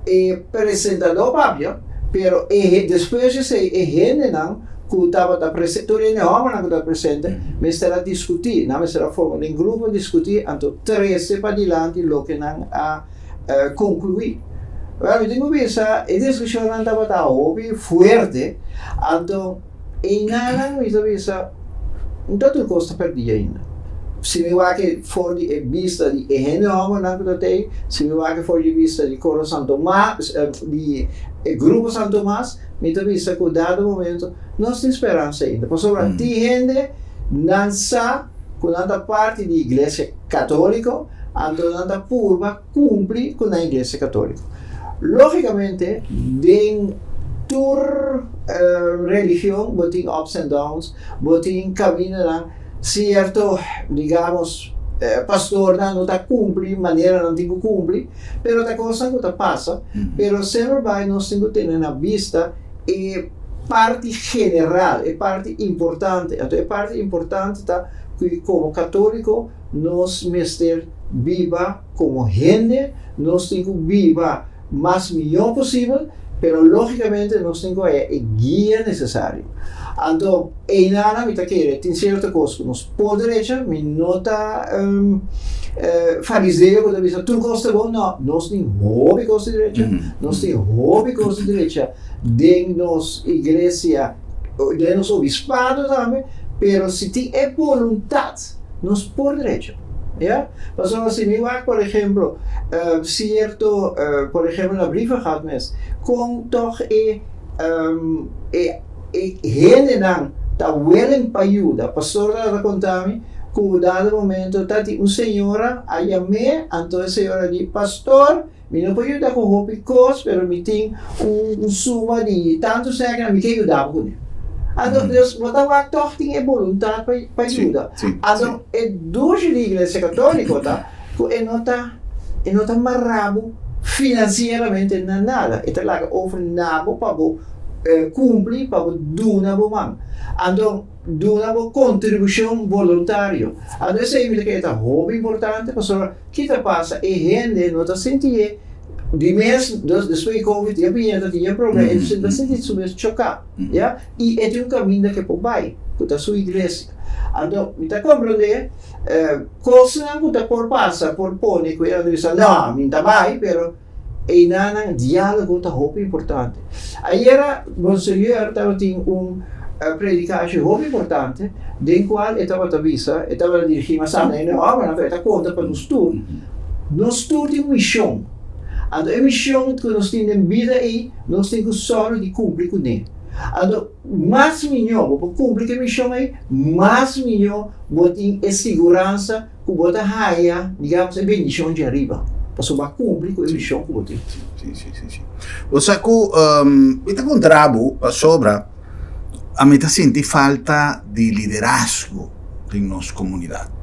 C: e presentador papia, pero e despues di esei e hendenan cu tabata presente, tur hende hombernan cu tabata presente mester a discuti, nan mester a forma den grupo discuti anto trece padilanti loke nan a conclui. Wel, mi tin cu bisa e discusionnan tabata hopi fuerte, anto einanan mi ta bisa no ta tur cos ta perdi ainda. Si mi wak for di e bista di e hende hombernan cu ta tey, si mi wak for di e bista di Coro San Tomas, di e Grupo San Tomas, mi ta bisa cu dado momento nos tin speransa ainda. Pasobra tin hende nan sa cu nan ta parti di Iglesia Catolico, Anto nan ta purba kumpli ku nan Iglesia Katóliko. Lógikamente, den tur religion bo tin ups and downs, bo tin kamindanan sierto, digamos, pastornan no ta kumpli manera nan tin ku kumpli, pero ta kosnan ku ta pasa. Pero semper bai nos tin ku tene na bista e parti general, e parti importante. Anto e parti importante ta ku komo katóliko, Nos mester biba komo hende, nos tin ku biba mas mihó posibel, pero lógikamente nos tin ku haya e guia nesesario. Anto, einana mi ta kere tin sierto kos ku nos por derecha, mi no ta fariseo ku ta bisa tur kos ta bon, no, nos tin hopi kos di derecha, nos tin hopi kos di derecha den nos iglesia, den nos obispado tambe, pero si tin e boluntat, Nos por drecho, ya. Pasobra si mi wak por ehemplo cierto, por ehemplo na Brievengat mes, con toch e e e hendenan ta willing pa yuda. Pastor tabata conta mi cu dado momento ta tin un señora a yam'é, anto e señora di, Pastor, Mi no por yuda ku hopi kos, pero mi tin un suma di tantu sèknan, mi ke yuda bo kuné. Anto, dus bo ta wak tòg tin e boluntat pa pa yuda. Anto, e dushi di Iglesia Katóliko ta ku e no ta e no ta mará bo finansieramente na nada. E ta laga over na bo pa bo kumpli, pa bo duna bo man. Anto, duna bo kontribushon boluntario. Anto, esei mi ta kere ta hopi importante pasobra. Ki ta pasa? E hende no ta sinti e di mes, dus despues di covid ya biña ta tin e problema, e ta sinti su mes choká, ya, i e tin un kaminda ke por bai, ku ta su iglesia. Anto mi ta komprendé kosnan ku ta por pasa por pone ku e nan ta bisa no, mi ta bai, pero Einanan diálogo ta hopi importante. Ayera Monseñor tabatin un predikashi hopi importante den kual e tabata bisa, e tabata dirigí mas na hende hòmbernan, pero e ta konta pa nos tur, nos tur tin un mishon. Anto e mishon ku nos tin den bida ei, nos tin ku sòru di kumpli kuné. Anto mas mihó bo por kumpli ku e mishon ei, mas mihó bo tin e siguransa ku bo ta haya, digamos, e bendishon dje ariba, pasobra bo a kumpli ku e mishon ku bo tin.
A: Sí, sí, sí, sí. Bo sa ku mi ta kontra bo pasobra ami ta sinti falta di liderazgo den nos komunidat.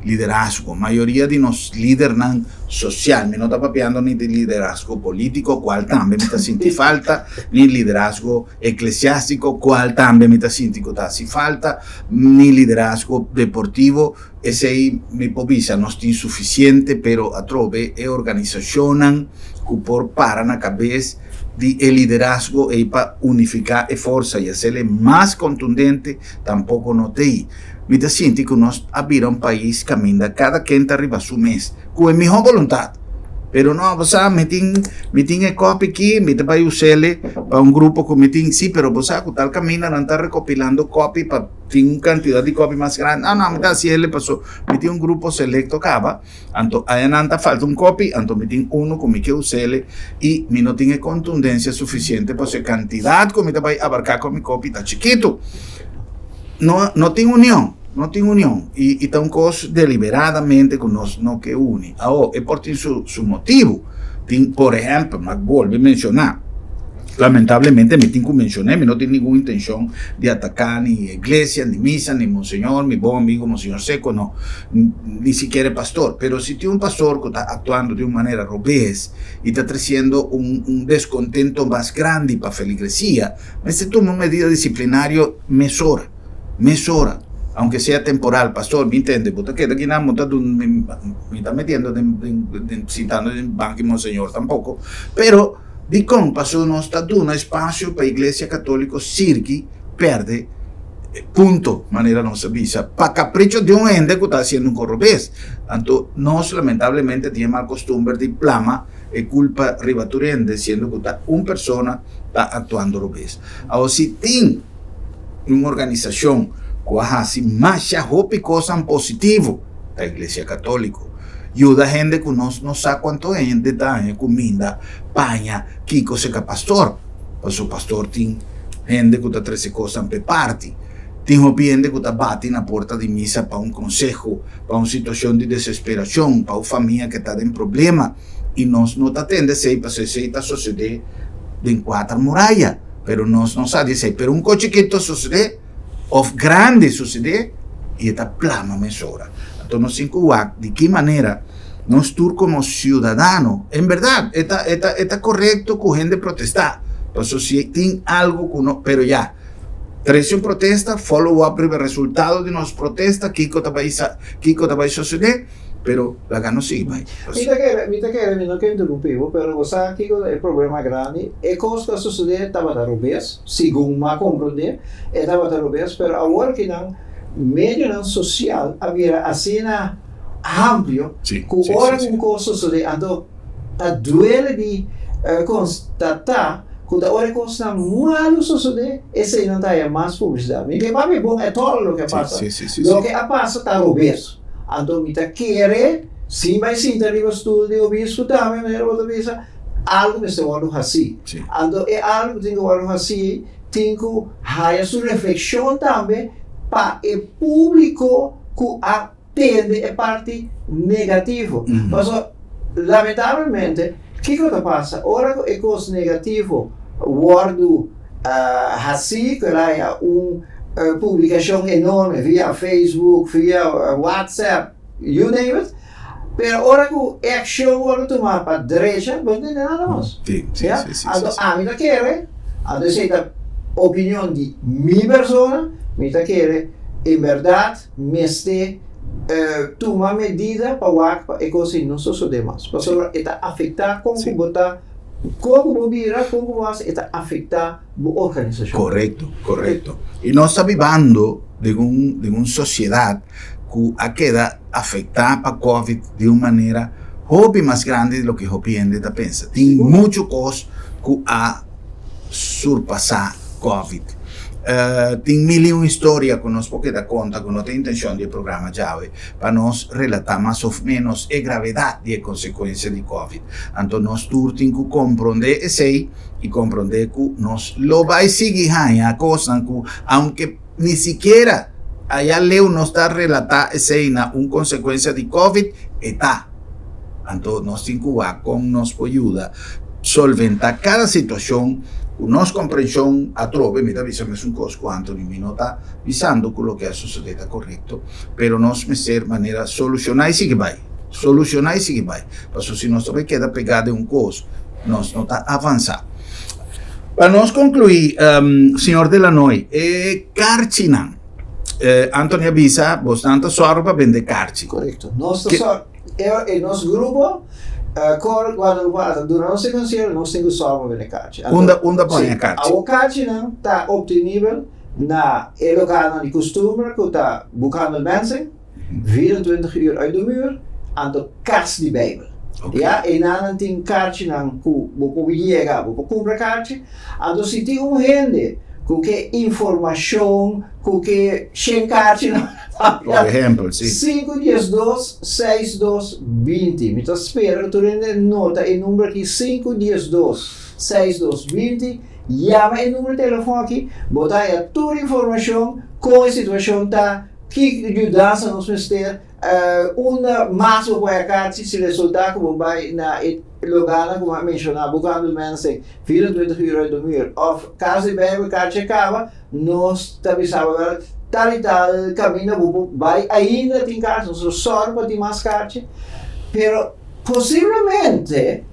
A: Liderazgo, mayoria di nos lidernan sosial, mi no ta papiando ni di liderazgo polítiko, kual tambe mi ta sinti falta, ni liderazgo eklesiástiko, kual tambe mi ta sinti ku ta hasi falta, ni liderazgo deportivo, Esei mi por bisa nos tin sufisiente, pero atrobe e organisashonnan ku por para na kabes di e liderazgo ei pa unifiká e forsa i hasel'e mas kontundente tampoko no t'ei. Mi ta sinti ku nos a bira un pais kaminda kada ken ta riba su mes ku e mihó boluntat, pero no, bo sa mi tin mi tin e kòpi aki, mi ta bai us'el pa un grupo ku mi tin, sí, pero bo sa ku tal kaminda nan ta rekopilando kòpi pa. Tin un cantidad di copy mas grandi. Ah, no, mi ta haci ele paso mi tin un grupo selecto caba. Anto ayanan ta falta un copy, anto mi tin uno cu mi ke usele y mi no tin e contundencia suficiente paso e cantidad cu mi ta bay abarca cu mi copy ta chikito. No, no tin union. No tin union i ta un kos deliberadamente ku nos no ke uni. Awor, e por tin su su motibu. Tin, por ehèmpel, mi a bolbe menshoná, lamentablemente mi tin ku menshoné, mi no tin ningun intenshon di ataká ni iglesia, ni misa, ni monseñor, mi bon amigu monseñor Seco, no, ni sikiera e pastor. Pero si tin un pastor ku ta aktuando di un manera robes i ta tresiendo un un deskontento mas grandi pa feligresia, mester tuma un medida disiplinario mesora. Mesora, aunke sea temporal, pastor, mi ntende, bo ta keda kinan, bo ta dun, mi, mi ta metiendo den, den, den, sintando den banki monseñor tampoco, pero dikon? Pasobra nos ta duna espacio pa Iglesia Catolico sirgi perde punto, manera nos a bisa, pa capricho di un hende cu ta haciendo un corobes. Anto nos lamentablemente tin e mal costumber di plama e culpa riba tur hende, siendo cu ta un persona ta actuando robes. Awor si tin. Un organisashon ku a hasi masha hopi kosnan positivo ta Iglesia Katóliko. Yuda hende ku nos no sa kuantu hende ta haña kuminda, paña, kiko seka pastor. Pasobra pastor tin hende ku ta trese kosnan p'e parti. Tin hopi hende ku ta bati na porta di misa pa un konseho, pa un situashon di desesperashon, pa un famia ke ta den problema i nos no ta tende esei pasobra esei ta sosodé den kuater muraya. Pero nos no sa di esei. Pero un kos chikito sosodé òf grandi sosodé i e ta plama mesora. Anto nos tin ku wak di ki manera nos tur komo siudadano, en bèrdat e ta e ta e ta korekto ku hende protestá, pasobra si tin algu ku no, pero ya, trese un protesta, follow up riba e resultado di nos protesta, kiko ta bai sa, kiko ta bai sosodé. Pero laga nos sigui bai.
C: Mi ta kere, mi ta kere, mi no ke interrumpí bo, pero bo sa kiko ta e problema grandi? E kos ku a sosodé tabata robes, segun mi a komprondé, e tabata robes, pero awor ki nan medionan sosial a bira asina amplio ku ora ku un kos sosodé anto ta duele di konstatá ku ta ora e kosnan malu sosodé eseinan ta haya mas publisidat. Mi ke papia bon at all loke a pasa, loke a pasa ta robes. Anto mi ta kere, sin bai sinta riba stul di obispo tambe, manera bo ta bisa, algu mester wòrdu hasí. Anto e algu ku tin ku wòrdu hasí ei tin ku haya su reflekshon tambe pa e públiko ku a tende e parti negativo. Pasobra lamentablemente kiko ta pasa ora ku e kos negativo wòrdu hasí, ku el a haya un publicacion enorme via Facebook, via WhatsApp, you name it, pero ora cu e accion wordo tuma pa drecha, bo no tende nada mas. Ya? Anto ami ta kere, anto esey ta opinion di mi persona, mi ta kere en berdad mester tuma medida pa wak pa e cos ey no sosode mas, pasobra e ta afecta con cu bo ta, con cu bo bira, con cu bo haci, e ta afecta. bo organisashon.
A: Korekto, korekto. I nos ta bibando den un den un sosiedat ku a keda afektá pa covid di un manera hopi mas grandi di loke hopi hende ta pensa. Tin muchu kos ku a surpasá covid. Tin mil i un historia ku nos por keda konta ku no ta intenshon di e programa djawe pa nos relatá mas òf ménos e gravedat di e konsekuensia di covid. Anto nos tur tin ku komprondé esei. I komprondé ku nos lo bai sigui haña kosnan ku aunke ni sikiera aya leu nos ta relatá esei na un konsekuensia di covid, e ta. Anto nos tin ku wak kon nos por yuda solventá kada situashon ku nos komprenshon. Atrobe mi ta bisa mesun kos ku Anthony, mi no ta bisando ku loke a sosodé ta korekto, pero nos mester manera solushoná i sigui bai. Solushoná i sigui bai. Pasobra si nos ta bai keda pegá den un kos, nos no ta avansá. Pa nos konkluí, señor Delanoy, e karchinan, Anthony a bisa, bosnan ta sòru pa bende karchi.
C: Korekto. Nos ta sòru, e nos grupo, Kor Guadalupe, duna nos e konsierto, nos tin ku sòru pa bende karchi.
A: Unda, unda pone e karchi?
C: Awor karchinan ta optenibel na e lokalnan di kustumber ku ta Boekhandel Mensing, 24 uur uit de muur, anto Kas di Bijbel. Ya, einan nan tin karchinan ku bo por yega, bo por kumpra karchi. Anto si tin un hende ku ke informashon, ku ke shen karchinan,
A: Por ehempel, si.
C: Sinku diesdos, seis dos, binti. Mi ta spera ku tur hende nota e number aki, sinku diesdos, seis dos, binti. Yama e number di telefòn aki, bo ta haya tur informashon kon e situashon ta. Ki yudansa nos mester? Unda mas bo por haya karchi si resulta ku bo bai na e lugarnan ku bo a menshoná, Boekhandel Mensing, 24 uur uit de muur, òf Kas di Bijbel, karchi a kaba, nos ta bisa bo wèl tal i tal kaminda bo por bai ainda tin karchi, nos lo sòru pa tin mas karchi, pero posiblemente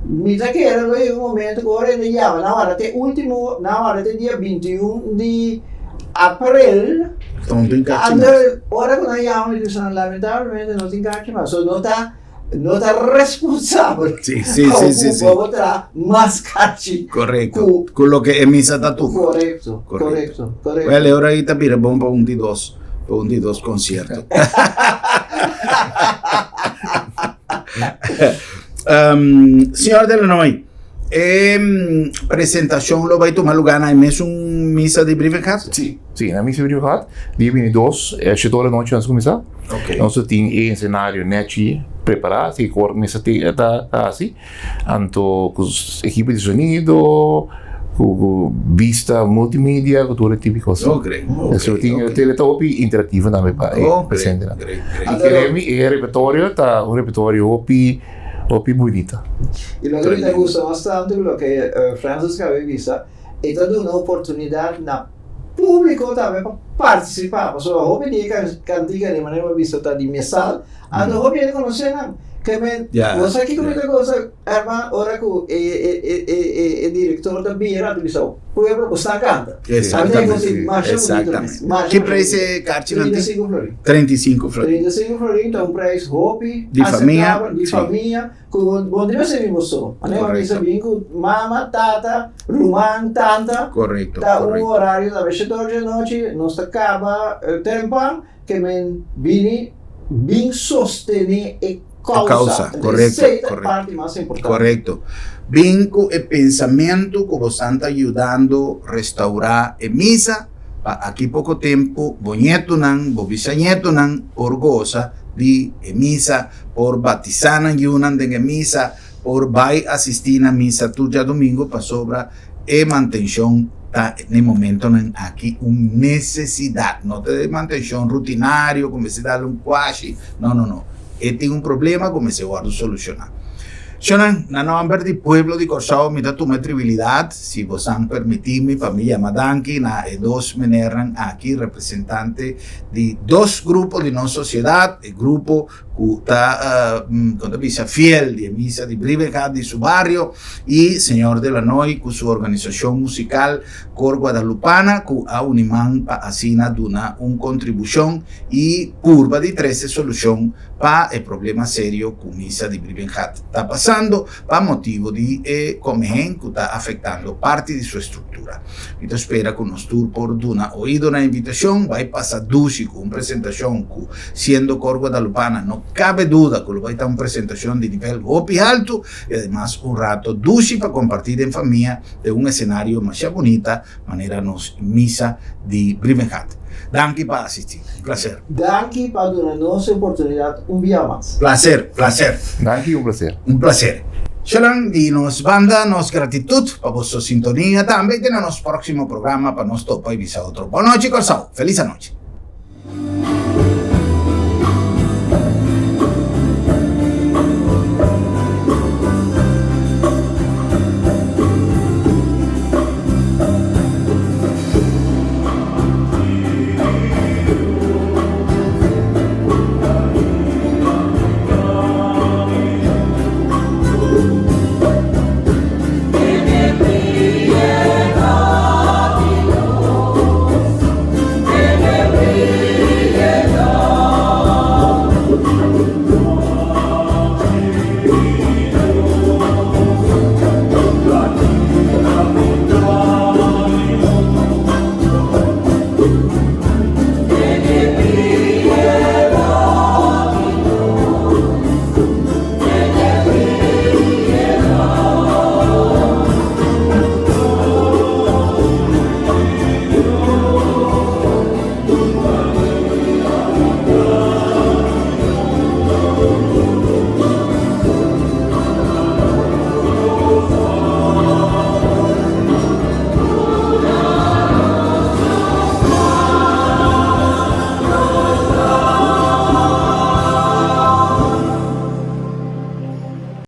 C: mi ta kere lo yega un momento ku ora hende yama nan wara te último, nan wara te dia 21 di aprel,
A: No tin karchi mas.
C: Ora ku nan yama mi bisa nan lamentablemente no tin karchi mas, so no ta no ta responsabel
A: Sí, sí, sí, sí, sí.
C: pa bo traha mas karchi
A: Korekto.
C: ku
A: Ku loke e misa ta tuma.
C: Korekto, korekto, korekto.
A: Wèl, e ora ei ta bira bon pa un di dos, pa un di dos konsierto. Señor Delanoy, e presentashon lo bai tuma lugá na e mesun misa di Brievengat?
D: Sí, sí, na misa di Brievengat, dia 22, shete ora nochi nos kuminsá.
A: Ok.
D: Nos ta tin e esenario nèchi prepará, si kor misa ta hasi, anto ku ekipo di sonido, ku bista multimedia, ku tur e tipo di kos.
A: Ok, ok.
D: So tin
A: ok.
D: tele ta hopi interactivo tambe pa e
A: Ok,
D: presentenan.
A: great, great.
D: I kere mi e repertorio ta un repertorio hopi hopi bunita.
C: I loke mi ta gusta mas tantu ku loke Francis kaba di bisa, e ta duna oportunidat na públiko tambe pa partisipá, pasobra hopi di e kantika di manera bo a bisa ta di mesal, anto hopi hende konosé nan. Ke men, bo sa kiko mi ta gosa, herman, ora ku e direktor ta bira, ta bisa pueblo ku sa kanta.
A: Exactamente.
C: Exactamente.
A: Ki prijs e karchinan tin?
C: 35 florin.
A: 35 florin.
C: 35 florin ta un prijs hopi
A: Di famia.
C: aceptabel, di famia. Ku bo no debe ser mi bo so. Manera bo bisa bin ku mama, tata, ruman, tanta.
A: Korekto,
C: Ta un horario ta shete ora di anochi, nos ta kaba tempan ke men bini bin sostene e kousa.
A: E kousa, korekto,
C: Esei ta e parti mas importante.
A: Korekto. Bin ku e pensamentu ku bosan ta yudando restaurá e misa pa aki poko tempu bo ñetunan, bo bisañetunan por gosa di e misa. Por batisá nan yunan den e misa, por bai asistí na misa tur djadumingu pasobra e mantenshon ta n'e momentonan aki un nesesidat. No ta e mantenshon rutinario ku mester dal un kuashi, no, no, no. E tin un problema ku mester wòrdu solushoná. Shonnan, na nòmber di pueblo di Kòrsou mi ta tuma e tribilidat, si bosan permití mi, pa mi yama danki na e dos menernan aki, representante di dos grupo di nos sosiedat, e grupo ku ta kon ta bisa fiel di e misa di Brievengat di su bario i señor Delanoy ku su organisashon musikal Kor Guadalupana ku a uni man pa asina duna un kontribushon i purba di trese solushon pa e problema serio ku misa di Brievengat ta pasando pa motibu di e komehen ku ta afektando parti di su estruktura. Mi ta spera ku nos tur por duna oido na invitashon, bai pasa dushi ku un presentashon ku siendo Kor Guadalupana no kabe duda ku lo bai ta un presentashon di nivel hopi haltu i ademas un rato dushi pa kompartí den famia den un esenario masha bunita manera nos misa di Brievengat. Danki pa asistí. Un plaser.
C: Danki pa duna nos e oportunidat un bia mas.
A: Plaser, plaser.
D: Danki, un plaser.
A: Un plaser. Shalom di nos banda, nos gratitut pa boso sintonia tambe i te na nos próksimo programa pa nos topa i bisa otro. Bon nochi Kòrsou. Felis anochi.